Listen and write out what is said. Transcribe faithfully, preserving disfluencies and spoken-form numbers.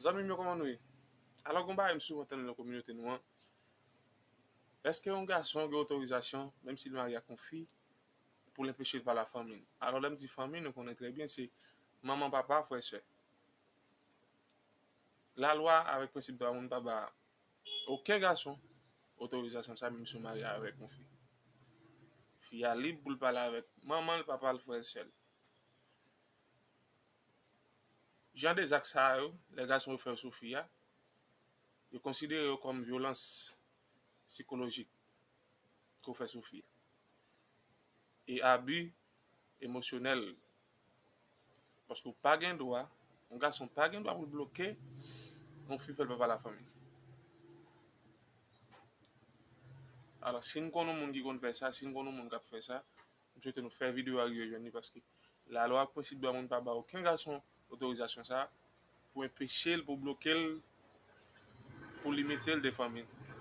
Zanmi m yo, kòman nou ye? Alò, gon bagay m souvan tande nan kominote nou an. Èske yon gason gen otorizasyon, menm si l marye ak yon fi, pou l enpeche l pale a fanmi l? Alò, lè m di fanmi, nou konnen trè byen, se manman, papa, frè, sè. Lalwa avèk prensip dwa moun pa ba okenn gason otorizasyon sa, menm si w marye avèk yon fi. Fi a lib pou l pale avèk manman l, papa l, frè l, sè l. Jan de zak sa yo, lè gason yo fè yo sou fi a, yo konsidere yo kòm vyolans sikolojik ke w fè sou fi a. E abi emosyonèl. Paske w pa gen dwa, yon gason pa gen dwa pou l bloke yon fi fè l pa pale a fanmi. Alò, si n konn yon moun ki konn fè sa, si n konn yon moun k ap fè sa, m swete nou fè videyo a rive jwenn li, paske lalwa ak prensip dwa moun pa ba okenn gason otorizasyon sa pou enpeche l, pou bloke l, pou limite l de fanmi l.